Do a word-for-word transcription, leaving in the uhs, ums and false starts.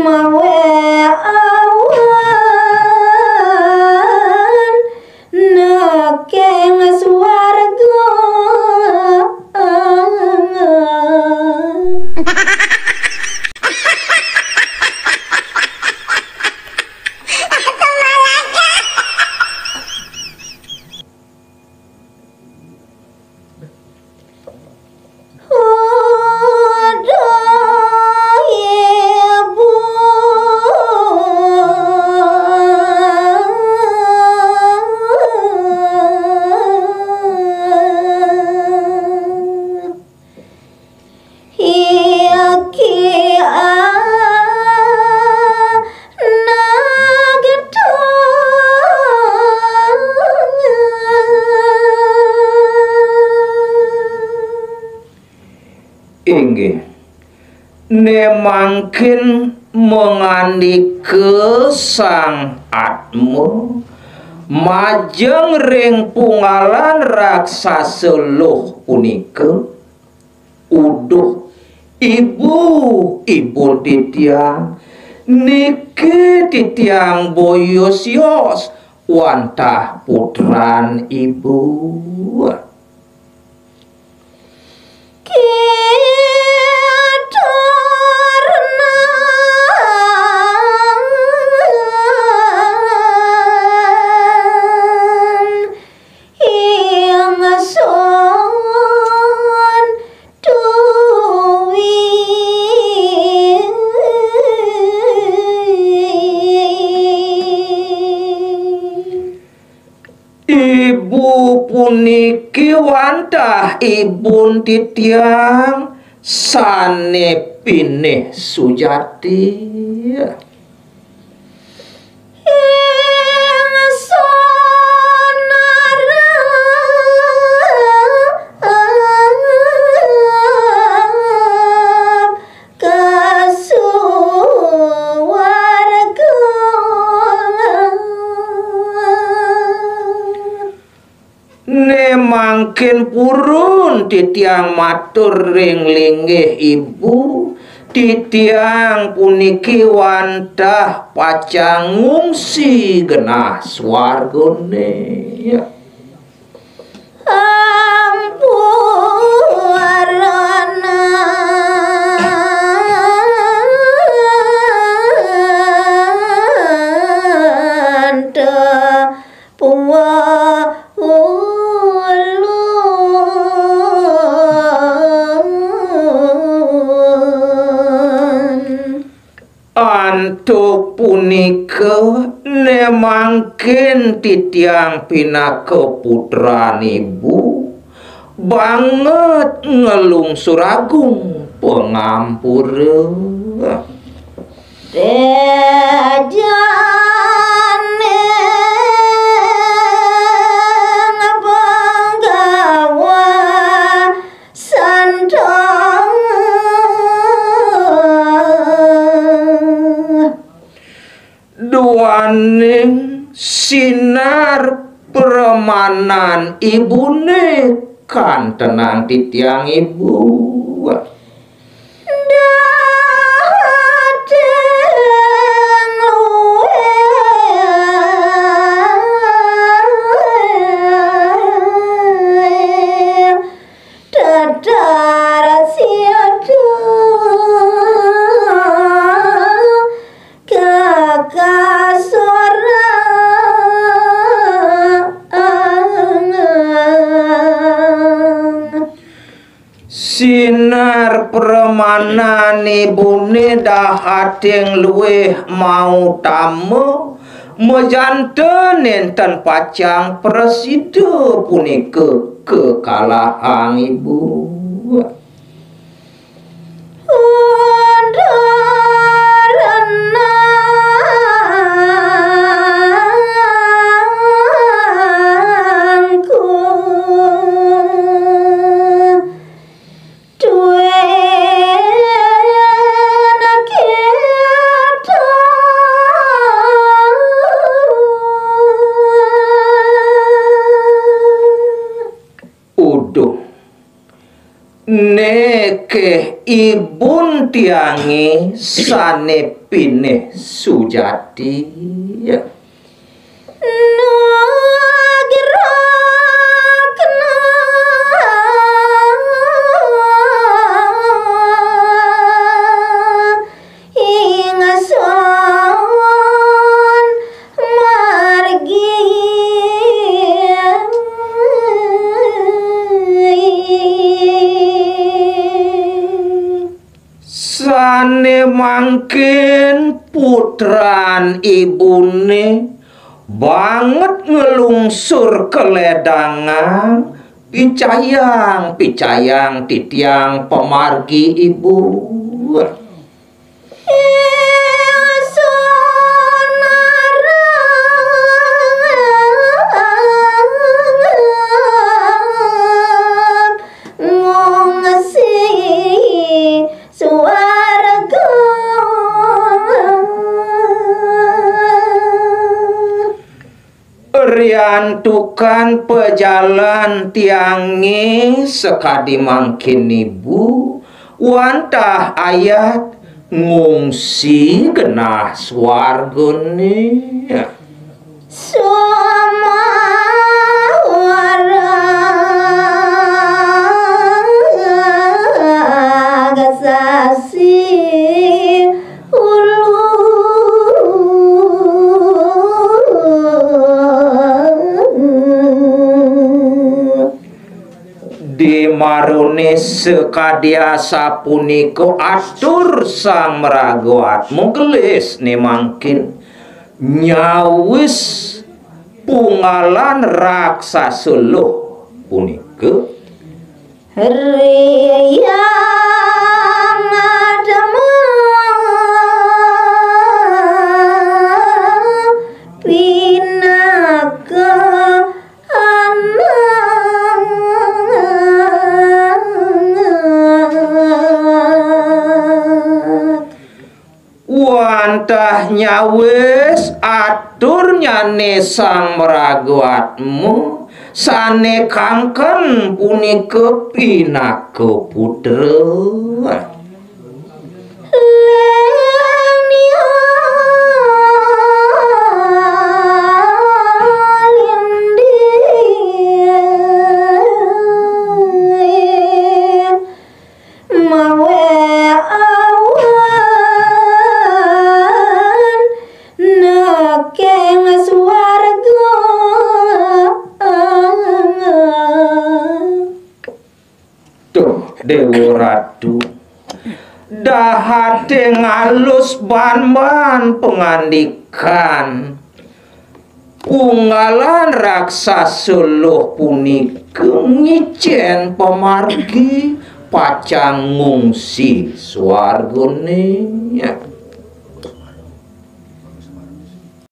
Mawe awan nekeng swarga. Inggih, ne mangkin mangandika Sang Atma majeng ring pungalan raksasa luh punika, "Uduh, ibu, ibu titiang, niki titiang boya sios wantah putran ibu." Ibu puniki wantah ibun titiang sane pinih sujati. Kasuwarga. Ne mangkin purun titiang matur ring linggih ibu, titiang puniki wantah pacang ngungsi genah swargane. Ampurana anta puwa ulun. Antuk punika, ne mangkin titiang pinaka putran ibu, banget nglungsur agung pangampura. Tejaning panggawa santang. Duaning sinar pramanan ibune kantenang titiang ibu. Dating luwih tetar siada kakasoran. Sinar pramanan ibune dahating luwih mautama, majanta nenten pacang prasida punika kakalahang ibu. Tuwin kita Nggih, ibun tiangé sané pinih sujati. Nugrahna ingsun margi. Sané mangkin putran ibuné banget nglungsur kaledangan, picayang, picayang titiang pamargi ibu. Ingsun arep ngungsi swarga. Riantukan pajalan tiangé sakadi mangkin ibu, wantah ayat ngungsi genah swargané. Sumawara sasi ulu. Dimaruné sakadi asapunika atur Sang Maraga Atma gelis né mangkin nyawis punggalan raksasa luh punika. Riang adama pinaka anak. Wantah nyawis aturnyané Sang Maraga Atma, sané kangken punika pinaka putra. Mawe awan nekeng swarga. Duh, Déwa Ratu, dahaté ngalus ban-ban pangandikan. Punggalan raksasa luh punika ngicén pamargi pacang ngungsi swargané.